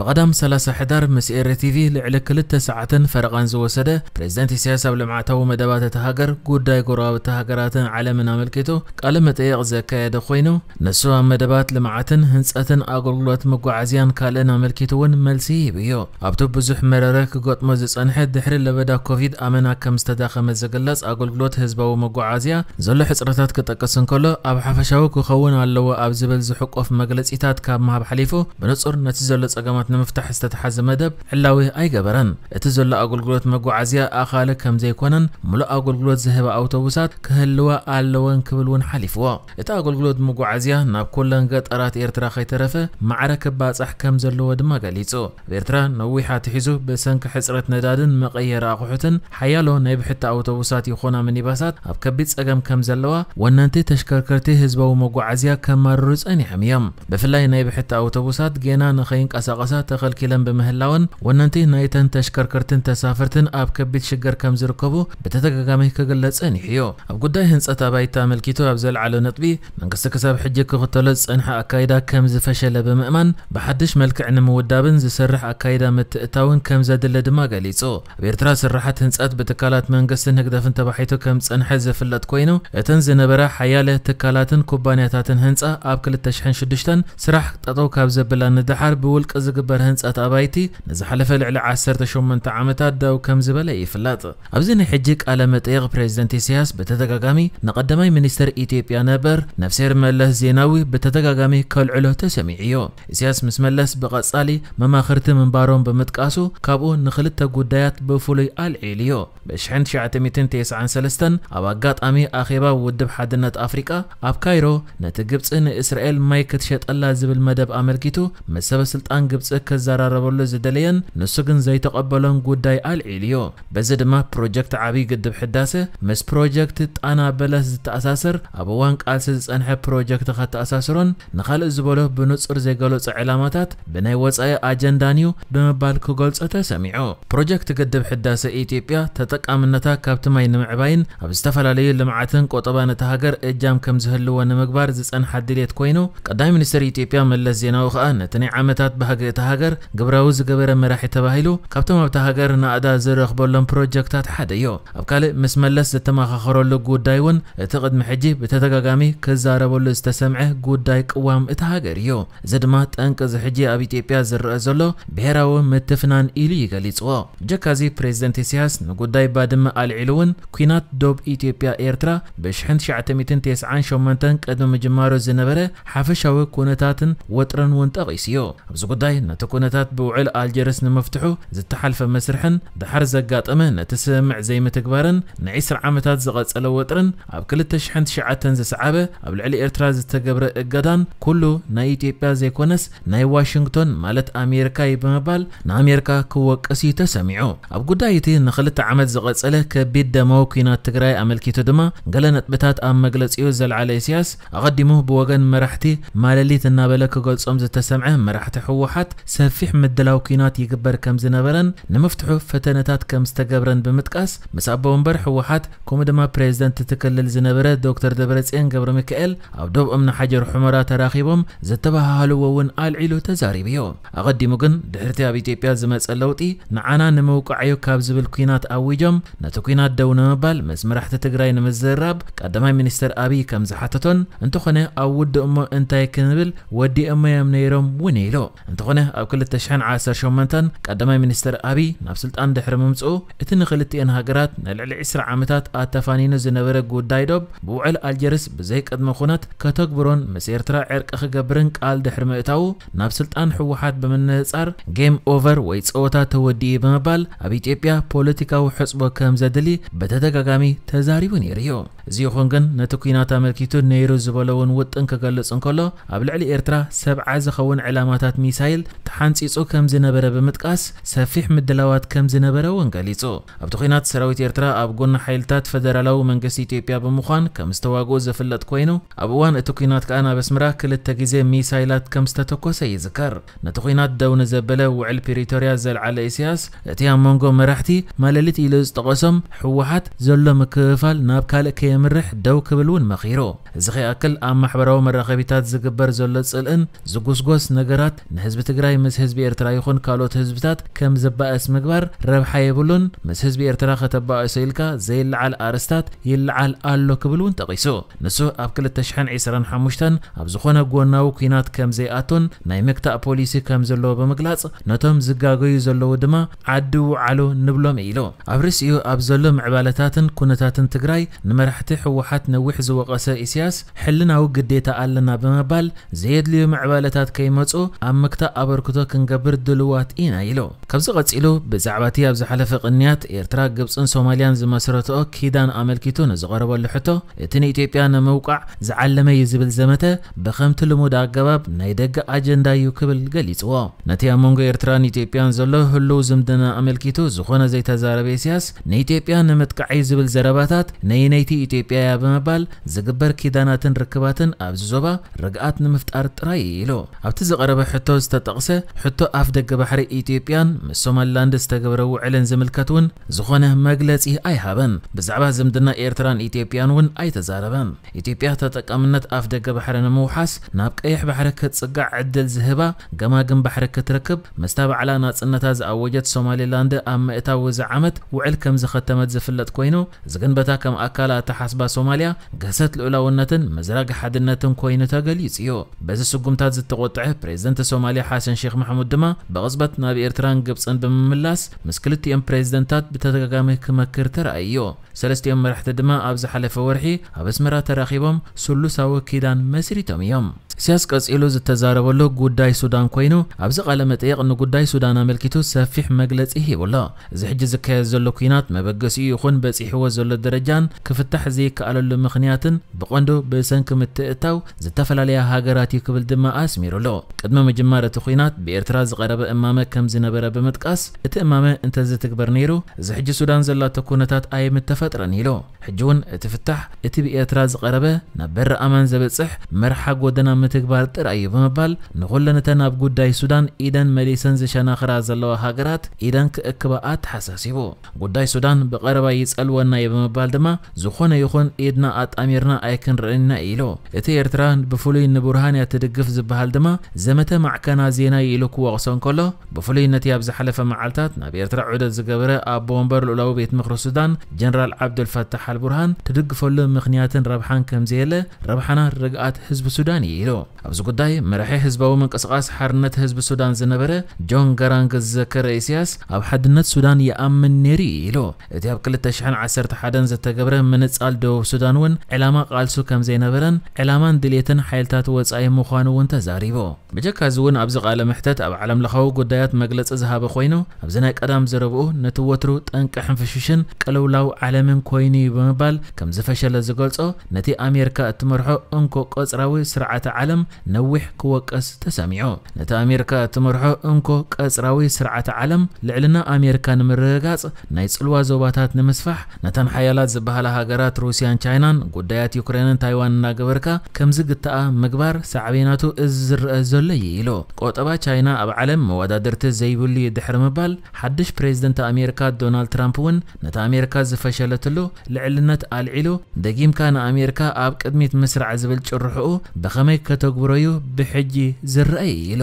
ቀዳም ሰላሳ ሕዳር ምስ ኤሪ ቲቪ ልዕሊ ክልተ ሰዓትን ፈረቓን ዝወሰደ፣ ፕሬዝደንት ኢሳያስ ኣብ ልምዓታዊ መደባት እታ ሃገር፣ ጉዳይ ጎረባብቲ ሃገራትን ዓለምን ኣመልኪቱ ቃለ መጠየቕ ዘካየደ ኮይኑ፣ ንሱ ኣብ መደባት ልምዓትን ህንጸትን ኣገልግሎት መጓዓዝያን ካልእን ኣመልኪቱ እውን መልሲ ሂቡ እዩ። ኣብቱ ብዙሕ መረረ ክገጥሞ ዝጸንሐ ድሕሪ ለበዳ ኮቪድ ኣመና ከም ዝተዳኸመ ዝግለጽ ኣገልግሎት ህዝባዊ መጓዓዝያ ዘሎ ሕጽረታት ክጠቅስ እንከሎ፣ ኣብ ሓፈሻዊ ክኸውን ኣለዎ ኣብ ዝብል ዝሕቆፍ መግለጺታት ካብ ምሃብ ሓሊፉ፣ ብንጹር ነቲ ዘሎ ጸገማት ንምፍታሕ ዝተተሓዘ መደብ ዕላዊ ኣይገበረን። እቲ ዘሎ ኣገልግሎት መጓዓዝያ ኣኻሊ ከም ዘይኮነን፣ ምሉእ ኣገልግሎት ዝህባ ኣውቶቡሳት ክህልዋ ኣለወን ክብል እውን ሓሊፍዎ። እቲ ኣገልግሎት መጓዓዝያ ናብ ኩለን ገጠራት ኤርትራ ከይተረፈ ማዕረ ክባጻሕ ከም ዘለዎ ድማ ገሊጹ። ኣብ ኤርትራ ነዊሕ ኣትሒዙ ብሰንኪ ሕጽረት ነዳድን መቐየሪ ኣቑሑትን ሓያሎ ናይ ብሕቲ ኣውቶቡሳት ይኹና ሚኒባሳት ኣብ ከቢድ ጸገም ከም ዘለዋ ወነንቲ ተሽከርከርቲ ህዝባዊ መጓዓዝያ ከማርሩ ጸኒሖም እዮም። ብፍላይ ናይ ብሕቲ ኣውቶቡሳት ጌና ንኸይንቀሳቐሳ ተኸልኪለን ብምህላወን፣ ወነንቲ ናይተን ተሽከርከርትን ተሳፈርትን ኣብ ከቢድ ሽግር ከም ዝርከቡ ብተደጋጋሚ ክግለጽ ጸኒሑ እዩ። ኣብ ጉዳይ ህንጸት ኣባይቲ ኣመልኪቱ ኣብ ዘልዓሎ ነጥቢ፣ መንግስቲ ክሳብ ሕጂ ክኽተሎ ዝጸንሐ ኣካይዳ ከም ዝፈሸለ ብምእማን፣ ብሓድሽ መልክዕ ንምውዳብን ዝሰርሕ ኣካይዳ ምትእታውን ከም ዘድለ ድማ ገሊጹ። ኣብ ኤርትራ ስራሓት ህንጸት ብትካላት መንግስትን ህግደፍን ተባሒቱ ከም ዝጸንሐ ዝፍለጥ ኮይኑ፣ እተን ዝነበራ ሓያለ ትካላትን ኩባንያታትን ህንጻ ኣብ ክልተ ሽሕን ሽዱሽተን ስራሕ ጠጠው ካብ ዘብላ ንደሓር ብውልቂ ዝግበር ህንጸት ኣባይቲ ንዝሓለፈ ልዕሊ ዓሰርተ ሸሞንተ ዓመታት ደው ከም ዝበለ ይፍለጥ። ኣብዚ ናይ ሕጂ ቃለ መጠይቕ ፕሬዝደንት ኢሳያስ ብተደጋጋሚ ንቀዳማይ ሚኒስተር ኢትዮጵያ ነበር ነፍሴር መለስ ዜናዊ ብተደጋጋሚ ከልዕሎ ተሰሚዑ እዩ። ኢሳያስ ምስ መለስ ብቐጻሊ መማኽርቲ ምንባሮም ብምጥቃሱ ካብኡ ንኽልተ ጉዳያት ብፍሉይ ኣልዒሉ እዩ። ብሽሕን ትሽዓተ ሚእትን ተስዓን ሰለስተን ኣብ ኣጋጣሚ ኣኼባ ውድብ ሓድነት ኣፍሪቃ ኣብ ካይሮ ነቲ ግብጺ ንእስራኤል ማይ ክትሸጠላ ዝብል መደብ ኣመልኪቱ ምስ ሰበ ስልጣን ግብጺ ክዘራረበሉ ዝደለየን ንሱ ግን ዘይተቐበሎን ጉዳይ ኣልዒሉ እዩ። በዚ ድማ ፕሮጀክት ዓብዪ ግድብ ሕዳሰ ምስ ፕሮጀክት ጣና በለስ ዝተኣሳሰር ኣብ እዋን ቃልሲ ዝጸንሐ ፕሮጀክት ከተኣሳስሮን ንኻልእ ዝበሎ ብንጹር ዘይገለጾ ዕላማታት ብናይ ወጻኢ ኣጀንዳን እዩ ብምባል ክገልጾ ተሰሚዑ። ፕሮጀክት ግድብ ሕዳሰ ኢትዮጵያ ተጠቃምነታ ካብቲ ማይ ንምዕባይን ኣብ ዝተፈላለዩ ልምዓትን ቆጠባን እታ ሃገር እጃም ከም ዝህልዎ ንምግባር ዝጸንሓ ድሌት ኮይኑ፣ ቀዳማይ ሚኒስትር ኢትዮጵያ መለስ ዜናዊ ከኣ ነቲ ናይ ዓመታት ባህጊ እታ ሃገር ግብራዊ ዝገበረ መራሒ ተባሂሉ ካብቶም ኣብታ ሃገር ናእዳ ዝረኽበሎም ፕሮጀክታት ሓደ እዩ። ኣብ ካልእ ምስ መለስ ዝተመኻኸረሉ ጉዳይ እውን እቲ ቅድሚ ሕጂ ብተደጋጋሚ ክዛረበሉ ዝተሰምዐ ጉዳይ ቅዋም እታ ሃገር እዩ። እዚ ድማ ጠንቂ እዚ ሕጂ ኣብ ኢትዮጵያ ዝረአ ዘሎ ብሄራዊ ምትፍናን ኢሉ እዩ ገሊጽዎ። ብጀካዚ ፕሬዝደንት ኢሳያስ ንጉዳይ ባድመ ኣልዒሉ እውን ኲናት ዶብ ኢትዮጵያ ኤርትራ ብሽሕን ትሽዓተ ሚእትን ተስዓን ሸሞንተን ቅድሚ ምጅማሩ ዝነበረ ሓፈሻዊ ኩነታትን ወጥርን እውን ጠቒሱ እዩ። ኣብዚ ጉዳይ ነቲ ኩነታት ብውዕል ኣልጀርስ ንምፍትሑ ዝተሓልፈ መስርሕን ደሓር ዘጋጠመ ነቲ ስምምዕ ዘይምትግባርን ንዒስራ ዓመታት ዝቐጸለ ወጥርን ኣብ ክልተ ሽሕን ትሽዓተን ዝሰዓበ ኣብ ልዕሊ ኤርትራ ዝተገብረ እገዳን ኩሉ ናይ ኢትዮጵያ ዘይኮነስ ናይ ዋሽንግቶን ማለት ኣሜሪካ እዩ ብምባል ንኣሜሪካ ክወቅስ እዩ ተሰሚዑ። ኣብ ጉዳይ እቲ ንኽልተ ዓመት ዝቐጸለ ከቢድ ደማዊ ኲናት ትግራይ ኣመልኪቱ ድማ ገለ ነጥብታት ኣብ መግለጺኡ ዘልዓለ ኢሳያስ ኣቐዲሙ ብወገን መራሕቲ ማለሊት እናበለ ክገልጾም ዝተሰምዐ መራሕቲ ህወሓት ሰፊሕ ምድላው ኲናት ይግበር ከም ዝነበረን ንምፍትሑ ፈተነታት ከም ዝተገብረን ብምጥቃስ ምስ ኣቦ ወንበር ህወሓት ከምኡ ድማ ፕሬዝደንት እቲ ክልል ዝነበረ ዶክተር ደብረጽዮን ገብረ ሚካኤል ኣብ ዶብ እምኒ ሓጀር ሑመራ ተራኺቦም ዝተበሃሃልዎ እውን ኣልዒሉ ተዛሪቡ እዩ። ኣቐዲሙ ግን ድሕርቲ ኣብ ኢትዮጵያ ዝመጸ ለውጢ ንዓና ንምውቃዕ እዩ ካብ ዝብል ኲናት ኣዊጆም ነቲ ኲናት ደው ንምባል ምስ መራሕቲ ትግራይ ንምዝራብ ቀዳማይ ሚኒስትር ኣብይ ከም ዝሓተቶን እንተኾነ ኣብ ውድእ እሞ እንታይ ክንብል ወዲኦሞ እዮም ነይሮም እውን ኢሉ። እንተኾነ ኣብ ክልተ ሽሕን ዓሰርተ ሸሞንተን ቀዳማይ ሚኒስትር ኣብይ ናብ ስልጣን ድሕሪ ምምጽኡ እቲ ንክልቲኤን ሃገራት ንልዕሊ ዒስራ ዓመታት ኣተፋኒኑ ዝነበረ ጉዳይ ዶብ ብውዕል ኣልጀርስ ብዘይ ቅድመ ኩነት ከተግብሮን ምስ ኤርትራ ዕርቂ ክገብርን ቃል ድሕሪ ምእታዉ ናብ ስልጣን ህወሓት ብምንጻር ጌም ኦቨር ወይ ጸወታ ተወዲኡ ብምባል ኣብ ኢትዮጵያ ፖለቲካዊ ሕጽቦ ከም ዘድሊ ብተደጋጋሚ ተዛሪቡ ነይሩ እዩ። እዚ ይኹን ግን ነቲ ኲናት ኣመልኪቱ ነይሩ ዝበሎ እውን ውጥን ክገልጽ እንከሎ ኣብ ልዕሊ ኤርትራ ሰብዓ ዝኸውን ዕላማታት ሚሳይል ተሓንጺጹ ከም ዝነበረ ብምጥቃስ ሰፊሕ ምድላዋት ከም ዝነበረ እውን ገሊጹ። ኣብቲ ኲናት ሰራዊት ኤርትራ ኣብ ጎኒ ሓይልታት ፈደራላዊ መንግስቲ ኢትዮጵያ ብምዃን ከም ዝተዋግኡ ዝፍለጥ ኮይኑ ኣብ እዋን እቲ ኲናት ከኣ ናብ ኣስመራ ክልተ ግዜ ሚሳይላት ከም ዝተተኮሰ ይዝከር። ነቲ ኲናት ደው ንዘበለ ውዕል ፕሪቶርያ ዘልዓለ ኢሳያስ እቲ ኣብ መንጎ መራሕቲ ማለሊት ኢሉ ዝጠቐሶም ህወሓት ዘሎ ምክፍፋል ናብ ካልእ ከየምርሕ ደው ክብል እውን መኺሩ። እዚ ከይኣክል ኣብ ማሕበራዊ መራኸቢታት ዝግበር ዘሎ ጽልእን ዝጉስጎስ ነገራት ንህዝቢ ትግራይ ምስ ህዝቢ ኤርትራ ይኹን ካልኦት ህዝብታት ከም ዘባእስ ምግባር ረብሓ የብሉን። ምስ ህዝቢ ኤርትራ ከተባእሶ ኢልካ ዘይለዓል ኣርስታት ይለዓል ኣሎ ክብል እውን ጠቒሱ። ንሱ ኣብ ክልተ ሽሕን ዕስራን ሓሙሽተን ኣብ ዝኾነ ጎናዊ ኲናት ከም ዘይኣቱን ናይ ምግታእ ፖሊሲ ከም ዘለዎ ብምግላጽ፣ ነቶም ዝጋገዩ ዘለዉ ድማ ዓዲ ውዓሉ ንብሎም ኢሉ። ኣብ ርእሲኡ ኣብ ዘሎ ምዕባለታትን ኩነታትን ትግራይ ንመራሕቲ ህወሓት ነዊሕ ዝወቐሰ ኢሳያስ፣ ሕልናዊ ግዴታ ኣለና ብምባል ዘየድልዩ ምዕባለታት ከይመጹ ኣብ ምክታእ ኣበርክቶ ክንገብር ድልዋት ኢና ኢሉ። ካብዚ ቀጺሉ ብዛዕባ እቲ ኣብ ዝሓለፈ ቅንያት ኤርትራ፣ ግብጽን ሶማልያን ዝመስረትኦ ኪዳን ኣመልኪቱ ንዝቐረበሉ ሕቶ፣ እቲ ንኢትዮጵያ ንምውቃዕ ዝዓለመ እዩ ዝብል ዘመተ ብከምቲ ልሙድ ኣገባብ ናይ ደገ ኣጀንዳ እዩ ክብል ገሊጽዎ። ነቲ ኣብ መንጎ ኤርትራን ኢትዮጵያን ዘሎ ህሉው ዝምድና ኣመልኪቱ ዝኾነ ዘይተዛረበ ኢሳያስ፣ ንኢትዮጵያ ንምጥቃዕ እዩ ዝብል ዘረባታት ነየነይቲ ኢትዮጵያ እያ ብምባል ዝግበር ኪዳናትን ርክባትን ኣብዚ ዞባ ርግኣት ንምፍጣር ጥራይ እዩ ኢሉ። ኣብቲ ዝቐረበ ሕቶ ዝተጠቕሰ ሕቶ ኣፍ ደገ ባሕሪ ኢትዮጵያን ምስ ሶማሊላንድ ዝተገብረ ውዕልን ዝምልከት እውን ዝኾነ መግለጺ ኣይሃበን። ብዛዕባ ዝምድና ኤርትራን ኢትዮጵያን እውን ኣይተዛረበን። ኢትዮጵያ ተጠቃምነት ኣፍ ደገ ባሕሪ ንምውሓስ ናብ ቀይሕ ባሕሪ ክትጽጋዕ ዕድል ዝህባ ገማግም ባሕሪ ክትረክብ ምስታ ባዕላ ናጽነታ ዝኣወጀት ሶማሊላንድ ኣብ ምእታው እዚ ዓመት ውዕል ከም ዝኸተመት ዝፍለጥ ኮይኑ፣ ዝግንበታ ከም ኣካል ኣተሓስባ ሶማልያ ግህሰት ልኡላውነትን ምዝራግ ሓድነትን ኮይኑ ተገሊጹ እዩ። በዚ ስጉምታት ዝተቖጥዐ ፕሬዝደንት ሶማልያ ሓሰን ሼክ ማሕሙድ ድማ ብቕጽበት ናብ ኤርትራን ግብጽን ብምምላስ ምስ ክልቲኦም ፕሬዝደንታት ብተደጋጋሚ ክመክር ተራእዩ። ሰለስቲኦም መራሕቲ ድማ ኣብ ዝሓለፈ ወርሒ ኣብ ኣስመራ ተራኺቦም ስሉሳዊ ኪዳን መስሪቶም እዮም። ኢሳያስ ቀጺሉ ዝተዛረበሉ ጉዳይ ሱዳን ኮይኑ፣ ኣብዚ ቃለ መጠይቕ ንጉዳይ ሱዳን ኣመልኪቱ ሰፊሕ መግለጺ ሂቡ ኣሎ። እዚ ሕጂ ዝካየድ ዘሎ ኲናት መበገሲኡ ይኹን በጺሕዎ ዘሎ ደረጃን ክፍታሕ ዘይከኣለሉ ምኽንያትን ብቐንዱ ብሰንኪ ምትእትታው ዝተፈላለያ ሃገራት እዩ ክብል ድማ ኣስሚሩ ኣሎ። ቅድሚ ምጅማር እቲ ኲናት ብኤርትራ ዝቐረበ እማመ ከም ዝነበረ ብምጥቃስ፣ እቲ እማመ እንተዝትግበር ነይሩ፣ እዚ ሕጂ ሱዳን ዘላቶ ኩነታት ኣይምተፈጥረን ኢሉ። ሕጂ እውን እቲ ፍታሕ እቲ ብኤርትራ ዝቐረበ ናብ በሪ ኣማን ዘብጽሕ መርሓ ጎደና ምትግባር ጥራይ እዩ ብምባል፣ ንኹለን እተን ኣብ ጉዳይ ሱዳን ኢደን መሊሰን ዝሸናኽራ ዘለዋ ሃገራት ኢደን ክእክባ ኣተሓሳሲቡ። ጉዳይ ሱዳን ብቐረባ ይጸልወና እዩ ብምባል ድማ፣ ዝኾነ ይኹን ኢድና ኣጣሚርና ኣይክንርእን ኢና ኢሉ። እቲ ኤርትራ ብፍሉይ ንቡርሃን እያ ትድግፍ ዝበሃል ድማ ዘመተ ማዕከና ዜና እዩ ኢሉ ክወቕሶ እንከሎ፣ ብፍሉይ ነቲ ኣብ ዝሓለፈ መዓልታት ናብ ኤርትራ ዑደት ዝገበረ ኣቦ ወንበር ልኡላዊ ቤት ምኽሪ ሱዳን ጀነራል ዓብዱልፈታሕ ኣልቡርሃን ትድግፈሉ ምኽንያትን ረብሓን ከምዘየለ፣ ረብሓና ርግኣት ህዝቢ ሱዳን እዩ ኢሉ። ኣብዚ ጉዳይ መራሒ ህዝባዊ ምንቅስቓስ ሓርነት ህዝቢ ሱዳን ዝነበረ ጆን ጋራንግ ዝዘከረ ኢሳያስ፣ ኣብ ሓድነት ሱዳን ይኣምን ነይሩ እዩ ኢሉ። እቲ ኣብ ክልተ ሽሕን ዓሰርተ ሓደን ዝተገብረ ምንጻል ደቡብ ሱዳን እውን ዕላማ ቃልሱ ከም ዘይነበረን ዕላማን ድሌትን ሓይልታት ወጻኢ ምዃኑ እውን ተዛሪቡ። ብጀካ እዚ እውን ኣብዚ ቃለ መሕተት ኣብ ዓለም ለኻዊ ጉዳያት መግለጺ ዝሃበ ኮይኑ፣ ኣብዚ ናይ ቀዳም ዘረብኡ ነቲ ወትሩ ጠንቂ ሕንፍሽፍሽን ቅልውላው ዓለምን ኮይኑ እዩ ብምባል ከም ዝፈሸለ ዝገልጾ፣ ነቲ ኣሜሪካ እትመርሖ እንኮ ቀጽራዊ ስርዓተ ዓለም ነዊሕ ክወቀስ ተሰሚዑ። ነቲ ኣሜሪካ እትመርሖ እንኮ ቀጽራዊ ስርዓተ ዓለም ልዕልና ኣሜሪካ ንምርግጋጽ ናይ ጽልዋ ዞባታት ንምስፋሕ ነተን ሓያላት ዝበሃላ ሃገራት ሩስያን ቻይናን ጉዳያት ዩክሬንን ታይዋን እናገበርካ ከም ዝግትኣ ምግባር ሳዕቤናቱ እዚ ዝረአ ዘሎ እዩ ኢሉ። ቆጠባ ቻይና ኣብ ዓለም መወዳድርቲ ዘይብሉ እዩ ድሕሪ ምባል፣ ሓድሽ ፕሬዝደንት ኣሜሪካ ዶናልድ ትራምፕ እውን ነታ ኣሜሪካ ዝፈሸለትሉ ልዕልነት ኣልዒሉ፣ ደጊምካ ንኣሜሪካ ኣብ ቅድሚት ምስራዕ ዝብል ጭርሕኡ ብኸመይ ከተግብሮ እዩ ብሕጂ ዝረአ ኢሉ።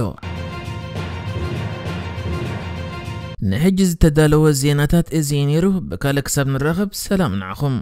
ንሕጂ ዝተዳለወ ዜናታት እዚ እዩ ነይሩ። ብካልእ ክሳብ ንራኸብ ሰላም ንዓኹም።